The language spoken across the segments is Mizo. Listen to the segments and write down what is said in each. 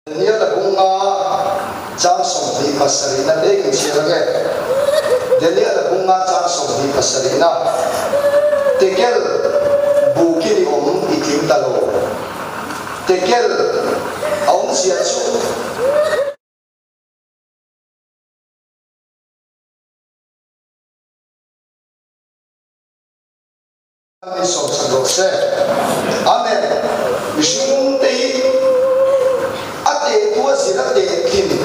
Daniel-a bunga chang 27-na leng in chhiar ange. Daniel-a bunga chang 27-na, Tekel bukin i awm i tling ta lo. Tekel a awmzia chu. Mi sawmsak rawh se. Amen. Mihring te hi a teh tu a zir a teh thin,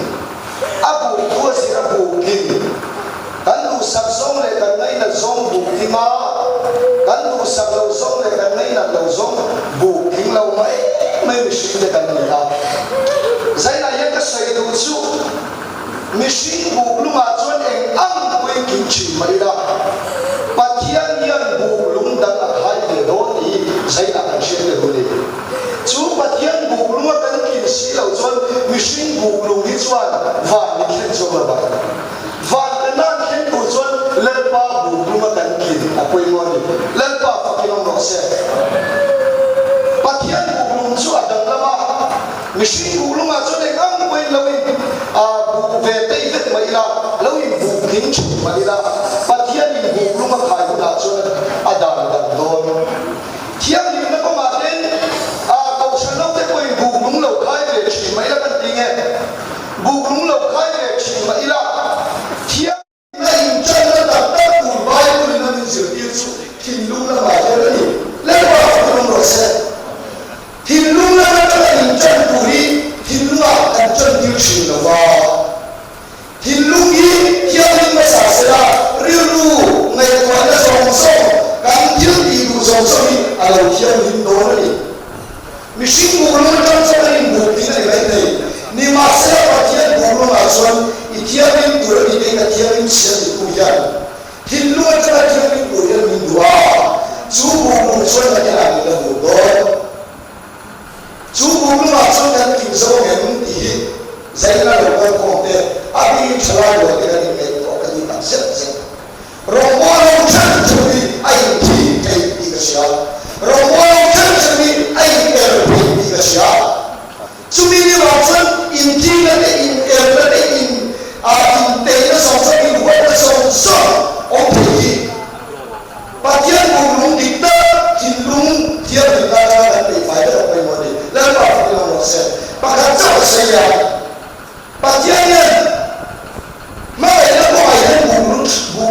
a buh tu a zir a buh thin. Kan duhsak zawng leh kan ngainat zawng buh tling a, kan duhsak loh zawng leh kan ngainat loh zawng buh tling lo mai mai mihring te kan ni a. Zainah hian ka sawi duh chu Mihring buk lungah chuan eng ang pawhin kim thin mah ila, Pathian hian buk lung dang a khai ve dawn tih hi zainah kan hriat te hun a ni. Chu Pathian buk lunga kan kim si loh chuan mihring buk lung hi chuan van min thlen chuang lo vang. Van kan nan thlen tur chuan Lalpa buk lunga kan kim a pawimawh a ni. Lalpa fakin awm rawh se. Pathian buk lung chu a danglam a. Mihring buh lungah chuan eng ang pawhin lo in buh ve tei vek mah ila, lo in buh tling thin mah ila, Pathianin buh lung a khai hunah chuan a dan dan dawn. Thianghlimna kawngah ten Kohhran ho te pawhin buh lung lo khai ve thin mah ila kan ti nge? Buh lung lo khai ve thin mah ila, thiang. A inṭanna tak tak tur Bible-in a min zirtir chu thinlung lamah hian a ni. Lalpa fak awm rawh se. Thinlung lam aṭanga inṭan tur hi thinlungah kan ṭantir ṭhin lo va. Thinlung hi thianghlim hmasa sela rilru ngaihtuahna zawng zawng, kan thil tih duh zawng zawng hi a lo thianghlim dawn a ni. Mihring buhlung atang chuan an inbuhpin a ni maithei. Nimahsela Pathian buhlungah chuan i thianghlim tur a ni tei ka thianghlim chhia ti tu hian thinlung atanga thianghlim tur hian min duh a, chu buhlung chuan kan inah min la hmuh dawn. Chu buhlungah chuan kan kim zo ngem tih hi zaina lo kal khawm te, a bikin thalai rual te kan inngaihtuah ka ti tak zet zet. Rawngbawl ho ṭhen ṭhen hi a inthi theih tih ka hria. Rawngbawl ho ṭhen ṭhen hi a in-er theih tih ka hria. Chumi ni vang chuan inthihna te, in-erna te, in inteihna zawng zawng, inhuatna zawng zawng awm thei hi Pathian buk lung dik tak, thinlung thianghlimna atanga kan peihfai vek a pawimawh a ni. Lalpa fakin awm rawh se. Pakhat chauh a sawi a. Pathian hian hmangaihna kawngah hian buk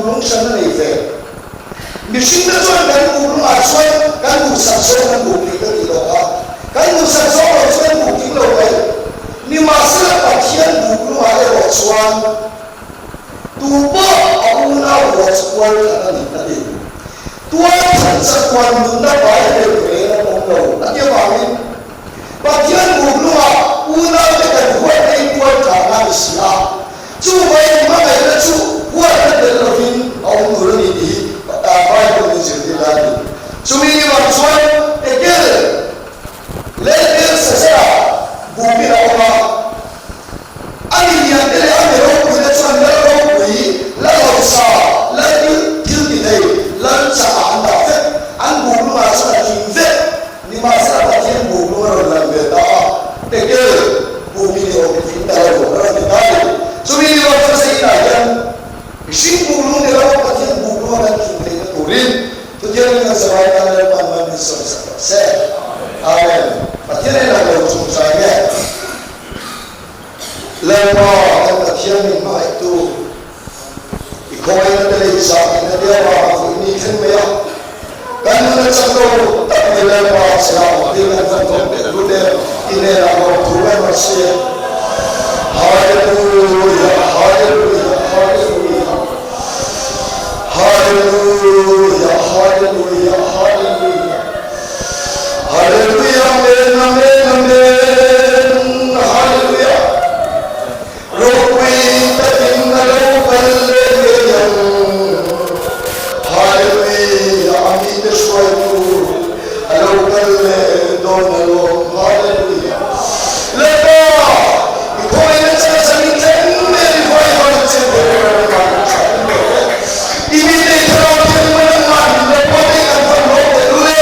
lung hran a nei ve. Mihringte chuan kan buk lungah chuan kan duhsak zawng kan buk tling ka tih loh kha. Kan duhsak zawng loh chu kan buk tling lo mai. Nimahsela Pathian buk lungah erawh chuan tu pawh a unau ruah chu tual that a ni a ti. Tual that chatuan nunna pai reng reng an awm lo a ti avangin Pathian buk lungah unaute kan huatna i tual thlahna a ni si a, chuvangin hmangaihna chu huatna tel lovin a awm tur a ni tih hi Bible in zirtir lai a ni. Chumi ni vang chuan Ekel leh Belsazara bukin a awm a, a ni liante leh a mi ropuina chuan lal ropui, lal hausa, lal thil ti thei, lal chah ah an dah vek, an buk lungah chuan a tling vek. Nimahsela Pathian buk lung a rawn lang ve ta a, Tekel buk i ni awm i tling ta lo, a rawn ti ta a ni. Chumi ni lo chuan Satan-a hian mihring buk lung ni lo Pathian buk lung a kan tling theihna turin Thuthiangin kan zavai tan Lalpan man min sawisak rawh se. Amen. Pathian in a lo chungchai nge? Lalpa kan Pathian min hmangaihtu i khawngaihna te leh i zahngihna te avanga vui ni thleng mai a, kan nun a chak lo tak mai Lalpa che a awm tir kan fan thawm teh lut em i hnenah lawmthu kan rawn sawi e. Hallelujah Hallelujah Hallelujah Hallelujah Hallelujah Hallelujah Hallelujah Amen Amen Amen Hallelujah Ropui takin a lo kal leh ngei ang Hallelujah A mite hruaitu a lo kal leh dawn alawm Hallelujah Lalpa i khawngaihna chana changin thleng mai i huai huai che ber ber a tha in rawh e. I mite i thlarau thianghlim a nangmah min lo pawh te kan van rawh teh lul e.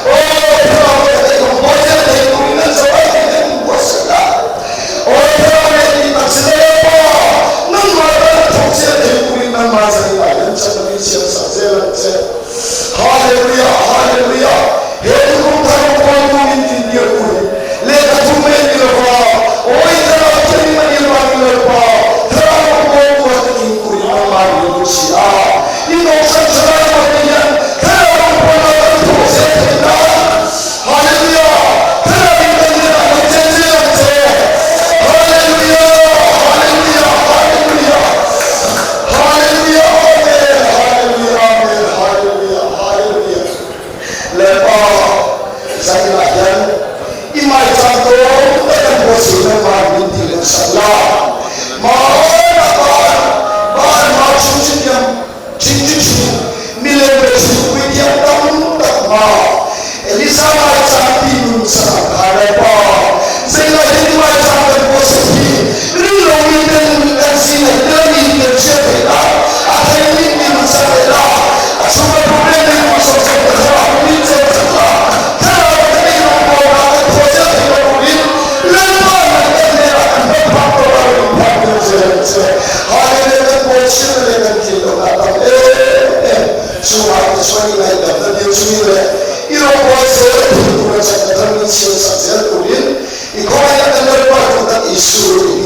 Aw thlarau te ka theih awm bawi zel thei turin an zo ai thei te min buatsaih la. thar min siamsak zel turin i khawngaihna kan Lalpa duhtak Isu.